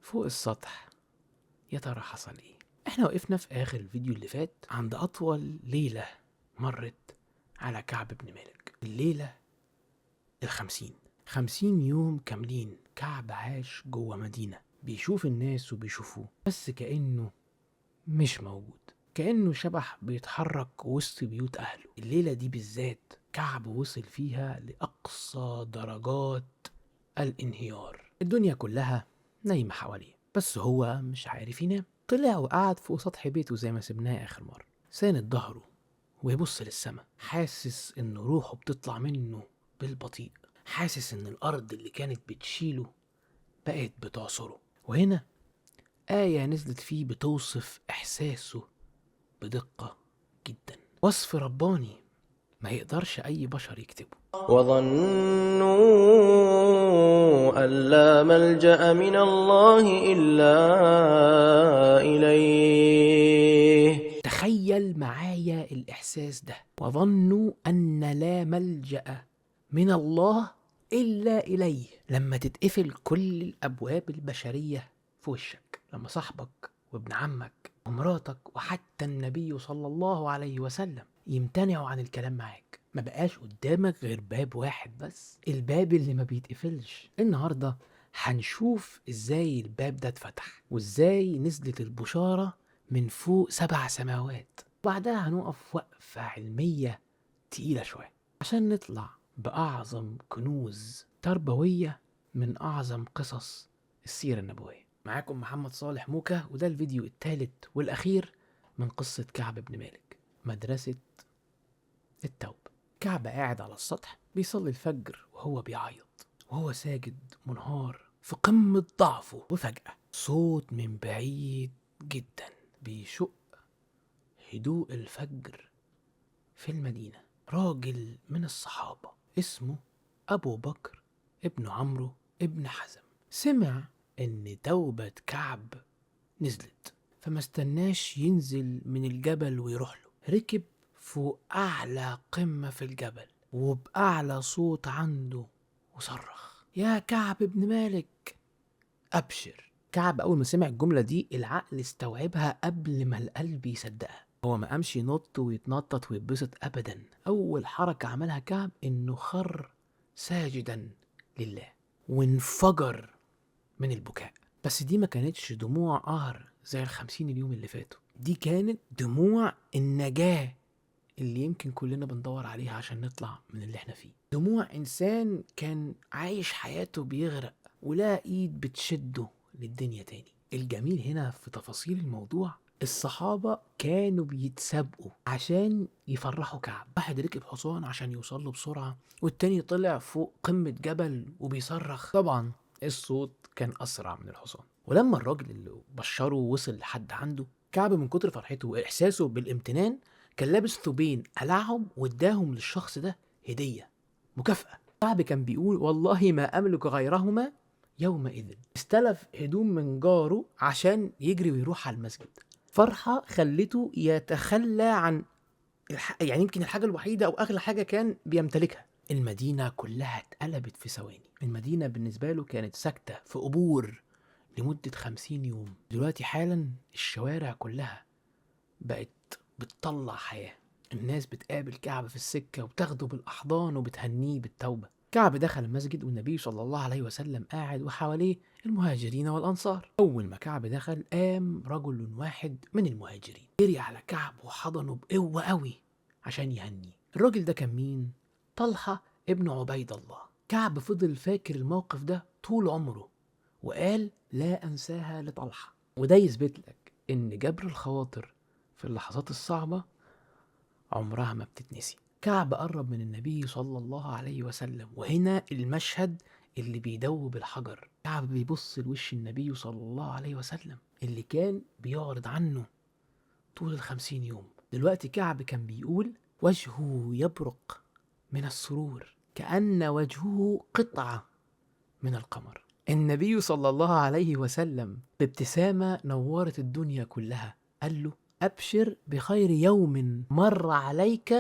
فوق السطح يا ترى حصل ايه؟ احنا وقفنا في اخر الفيديو اللي فات عند اطول ليلة مرت على كعب بن مالك، الليلة 50، 50 يوم كاملين كعب عاش جوه مدينة، بيشوف الناس وبيشوفوه بس كأنه مش موجود، كأنه شبح بيتحرك وسط بيوت أهله. الليلة دي بالذات كعب وصل فيها لأقصى درجات الانهيار، الدنيا كلها نايمة حواليه بس هو مش عارف ينام. طلع وقعد فوق سطح بيته زي ما سبناه آخر مرة، ساند ظهره ويبص للسما، حاسس إن روحه بتطلع منه بالبطيء، حاسس إن الأرض اللي كانت بتشيله بقت بتعصره. وهنا آية نزلت فيه بتوصف إحساسه بدقة جدا، وصف رباني ما يقدرش أي بشر يكتبه. وظنوا أن لا ملجأ من الله إلا إليه. تخيل معايا الإحساس ده، وظنوا أن لا ملجأ من الله إلا إليه. لما تتقفل كل الأبواب البشرية في وشك، لما صاحبك وابن عمك ومراتك وحتى النبي صلى الله عليه وسلم يمتنعوا عن الكلام معاك، ما بقاش قدامك غير باب واحد بس، الباب اللي ما بيتقفلش. النهاردة هنشوف ازاي الباب ده اتفتح، وازاي نزلت البشارة من فوق 7 سماوات. وبعدها هنقف وقفة علمية تقيلة شوية عشان نطلع بأعظم كنوز تربوية من أعظم قصص السيرة النبوية. معاكم محمد صالح موكا، وده الفيديو الثالث والأخير من قصة كعب بن مالك، مدرسة التوبة. كعب قاعد على السطح بيصلي الفجر وهو بيعيط، وهو ساجد منهار في قمة ضعفه، وفجأة صوت من بعيد جدا بيشق هدوء الفجر في المدينة. راجل من الصحابة اسمه أبو بكر ابن عمرو ابن حزم سمع إن توبة كعب نزلت، فما استناش ينزل من الجبل ويروح له، ركب فوق أعلى قمة في الجبل وبأعلى صوت عنده وصرخ: يا كعب بن مالك أبشر. كعب أول ما سمع الجملة دي العقل استوعبها قبل ما القلب يصدقها. هو ما قامش ينط ويتنطط ويتبسط أبدا. أول حركة عملها كعب إنه خر ساجدا لله وانفجر من البكاء. بس دي ما كانتش دموع قهر زي 50 اليوم اللي فاتوا، دي كانت دموع النجاة اللي يمكن كلنا بندور عليها عشان نطلع من اللي احنا فيه. دموع إنسان كان عايش حياته بيغرق ولا إيد بتشده للدنيا تاني. الجميل هنا في تفاصيل الموضوع، الصحابة كانوا بيتسابقوا عشان يفرحوا كعب. واحد ركب حصان عشان يوصل له بسرعة، والتاني طلع فوق قمة جبل وبيصرخ. طبعا الصوت كان أسرع من الحصان. ولما الراجل اللي بشره وصل لحد عنده، كعب من كتر فرحته وإحساسه بالامتنان كان لابس ثوبين قلعهم واداهم للشخص ده هدية، مكافأة. كعب كان بيقول: والله ما أملك غيرهما يومئذ. استلف هدوم من جاره عشان يجري ويروح على المسجد. فرحة خلته يتخلى عن يعني يمكن الحاجة الوحيدة أو أغلى حاجة كان بيمتلكها. المدينة كلها اتقلبت في ثواني. المدينة بالنسبة له كانت ساكتة في قبور لمدة 50 يوم. دلوقتي حالا الشوارع كلها بقت بتطلع حياة، الناس بتقابل كعب في السكة وبتاخده بالأحضان وبتهنيه بالتوبة. كعب دخل المسجد والنبي صلى الله عليه وسلم قاعد وحواليه المهاجرين والأنصار. أول ما كعب دخل قام رجل واحد من المهاجرين جري على كعب وحضنه بقوة قوي عشان يهنيه. الراجل ده كان مين؟ طلحة ابن عبيد الله. كعب فضل فاكر الموقف ده طول عمره وقال: لا أنساها لطلحة. وده يثبت لك إن جبر الخواطر في اللحظات الصعبة عمرها ما بتتنسي. كعب قرب من النبي صلى الله عليه وسلم، وهنا المشهد اللي بيدوب الحجر. كعب بيبص لوش النبي صلى الله عليه وسلم اللي كان بيعرض عنه طول 50 يوم. دلوقتي كعب كان بيقول: وجهه يبرق من السرور كأن وجهه قطعة من القمر. النبي صلى الله عليه وسلم بابتسامة نورت الدنيا كلها قال له: أبشر بخير يوم مر عليك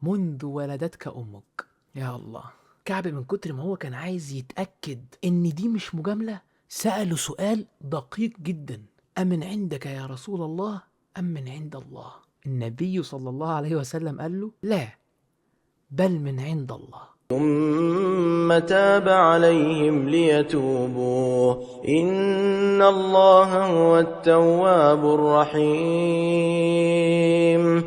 منذ ولدتك أمك. يا الله، كعب من كتر ما هو كان عايز يتأكد إن دي مش مجاملة سأله سؤال دقيق جدا: أمن عندك يا رسول الله أم من عند الله؟ النبي صلى الله عليه وسلم قال له: لا، بل من عند الله. ثم تاب عليهم ليتوبوا إن الله هو التواب الرحيم.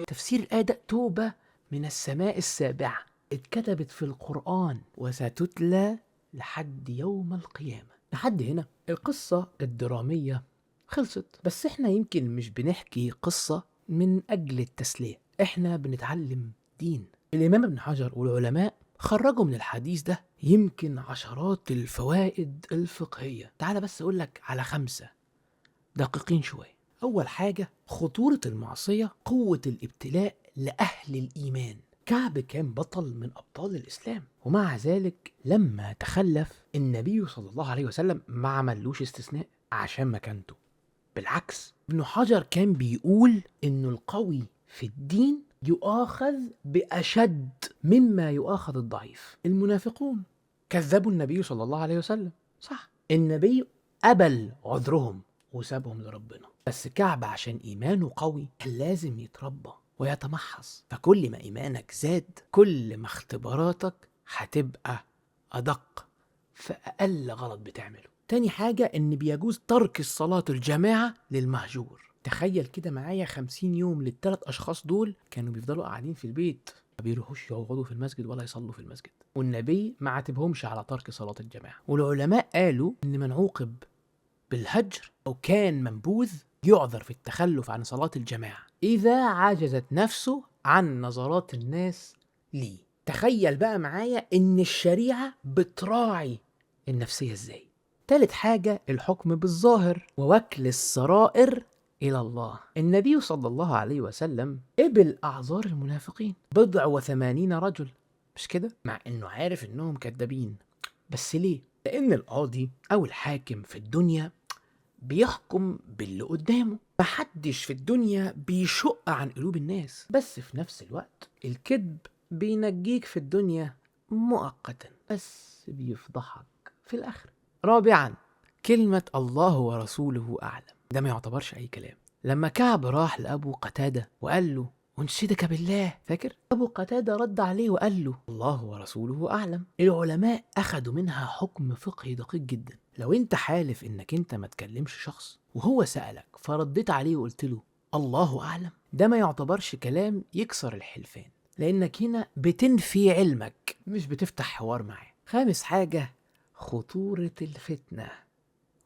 تفسير الآية ده توبة من السماء السابعة، اتكتبت في القرآن وستتلى لحد يوم القيامة. لحد هنا القصة الدرامية خلصت، بس احنا يمكن مش بنحكي قصة من أجل التسلية، احنا بنتعلم دين. الإمام ابن حجر والعلماء خرجوا من الحديث ده يمكن عشرات الفوائد الفقهية. تعال بس أقولك على 5 دقيقين شوية. أول حاجة، خطورة المعصية، قوة الابتلاء لأهل الإيمان. كعب كان بطل من أبطال الإسلام، ومع ذلك لما تخلف النبي صلى الله عليه وسلم ما عملوش استثناء عشان مكانته. بالعكس، ابن حجر كان بيقول إنه القوي في الدين يؤاخذ بأشد مما يؤاخذ الضعيف. المنافقون كذبوا النبي صلى الله عليه وسلم، صح، النبي قبل عذرهم وسابهم لربنا، بس كعب عشان إيمانه قوي كان لازم يتربى ويتمحص. فكل ما إيمانك زاد كل ما اختباراتك هتبقى أدق في أقل غلط بتعمله. تاني حاجة، إن بيجوز ترك الصلاة الجماعة للمهجور. تخيل كده معايا 50 يوم للثلاث أشخاص دول كانوا بيفضلوا قاعدين في البيت، ما بيروحوش يقعدوا في المسجد ولا يصلوا في المسجد، والنبي ما عاتبهمش على ترك صلاة الجماعة. والعلماء قالوا إن من عوقب بالهجر أو كان منبوذ يعذر في التخلف عن صلاة الجماعة إذا عجزت نفسه عن نظرات الناس ليه. تخيل بقى معايا إن الشريعة بتراعي النفسية إزاي. تالت حاجة، الحكم بالظاهر ووكل السرائر إلى الله. النبي صلى الله عليه وسلم قبل أعذار المنافقين 84 رجل، مش كده؟ مع إنه عارف إنهم كذابين، بس ليه؟ لأن القاضي أو الحاكم في الدنيا بيحكم باللي قدامه، محدش في الدنيا بيشق عن قلوب الناس، بس في نفس الوقت الكذب بينجيك في الدنيا مؤقتا بس بيفضحك في الآخرة. رابعا، كلمة الله ورسوله أعلم، ده ما يعتبرش أي كلام. لما كعب راح لأبو قتادة وقال له أنشدك بالله، فاكر؟ أبو قتادة رد عليه وقال له الله ورسوله أعلم. العلماء أخدوا منها حكم فقهي دقيق جدا. لو أنت حالف إنك أنت ما تكلمش شخص وهو سألك فرديت عليه وقلت له الله أعلم، ده ما يعتبرش كلام يكسر الحلفان، لأنك هنا بتنفي علمك مش بتفتح حوار معاه. خامس حاجة، خطورة الفتنة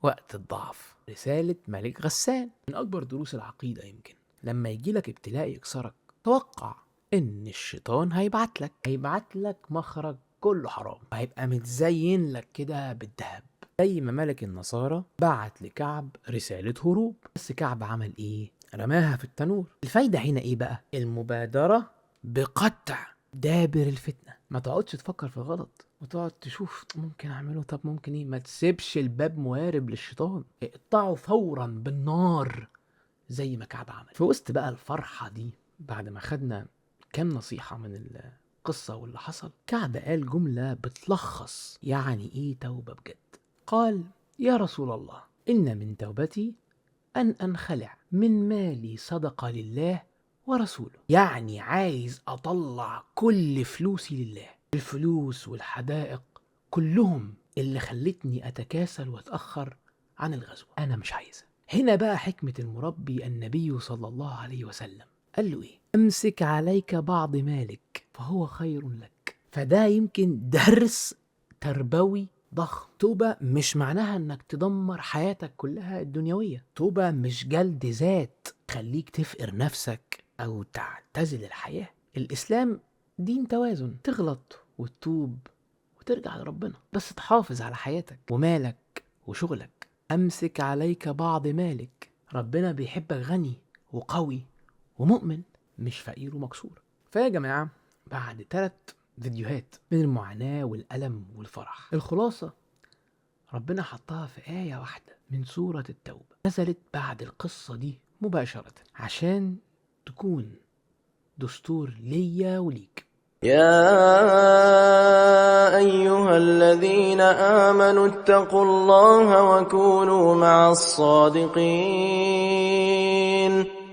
وقت الضعف. رسالة ملك غسان من أكبر دروس العقيدة. يمكن لما يجيلك ابتلاء يكسرك، توقع إن الشيطان هيبعت لك مخرج كله حرام، هيبقى متزين لك كده بالذهب، زي ما ملك النصارى بعت لكعب رسالة هروب، بس كعب عمل إيه؟ رماها في التنور. الفايدة هنا إيه بقى؟ المبادرة بقطع دابر الفتنة. ما تقعدش تفكر في غلط وتقعد تشوف ممكن اعمله، طب ممكن ايه. ما تسيبش الباب موارب للشيطان، اقطعه فورا بالنار زي ما كعب عمل. في وسط بقى الفرحة دي، بعد ما خدنا كام نصيحة من القصة واللي حصل، كعب قال جملة بتلخص يعني ايه توبة بجد. قال: يا رسول الله، إن من توبتي أن أنخلع من مالي صدقة لله ورسوله. يعني عايز أطلع كل فلوسي لله، الفلوس والحدائق كلهم اللي خلتني أتكاسل وأتأخر عن الغزوة، أنا مش عايزها. هنا بقى حكمة المربي النبي صلى الله عليه وسلم. قال له إيه؟ أمسك عليك بعض مالك فهو خير لك. فده يمكن درس تربوي ضخم. توبة مش معناها انك تدمر حياتك كلها الدنيوية. توبة مش جلد ذات خليك تفقر نفسك او تعتزل الحياة. الاسلام دين توازن، تغلط وتتوب وترجع لربنا، بس تحافظ على حياتك ومالك وشغلك. امسك عليك بعض مالك. ربنا بيحبك غني وقوي ومؤمن، مش فقير ومكسور. فيا جماعة، بعد 3 فيديوهات من المعاناة والألم والفرح، الخلاصة ربنا حطها في آية واحدة من سورة التوبة، نزلت بعد القصة دي مباشرة عشان تكون دستور ليا وليك. يا أيها الذين آمنوا اتقوا الله وكونوا مع الصادقين.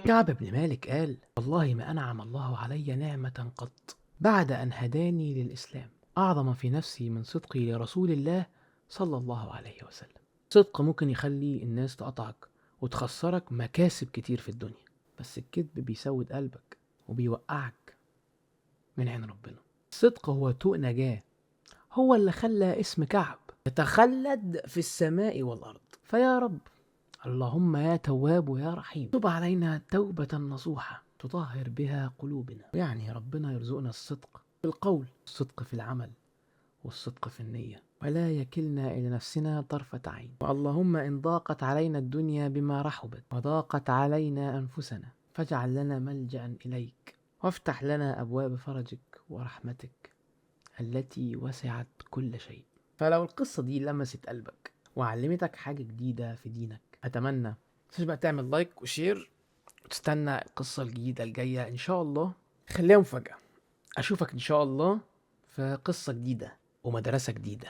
كعب بن مالك قال: والله ما أنعم الله علي نعمة قط بعد أن هداني للإسلام أعظم في نفسي من صدقي لرسول الله صلى الله عليه وسلم. صدق ممكن يخلي الناس تقطعك وتخسرك مكاسب كتير في الدنيا، بس الكذب بيسود قلبك وبيوقعك من عين ربنا. الصدق هو طوق نجاة، هو اللي خلى اسم كعب يتخلد في السماء والأرض. فيا رب، اللهم يا تواب يا رحيم، تب علينا توبة نصوحة تطهر بها قلوبنا. يعني ربنا يرزقنا الصدق في القول، الصدق في العمل، والصدق في النية، ولا يكلنا إلى نفسنا طرفة عين. واللهم إن ضاقت علينا الدنيا بما رحبت وضاقت علينا أنفسنا فاجعل لنا ملجأ إليك، وافتح لنا أبواب فرجك ورحمتك التي وسعت كل شيء. فلو القصة دي لمست قلبك وعلمتك حاجة جديدة في دينك، أتمنى متنساش بقى تعمل like و share وتستنى القصة الجديدة الجاية إن شاء الله. خليها مفاجأة، أشوفك إن شاء الله في قصة جديدة ومدرسة جديدة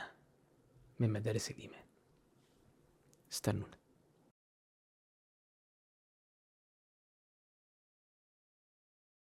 من مدارس الإيمان. استنونا.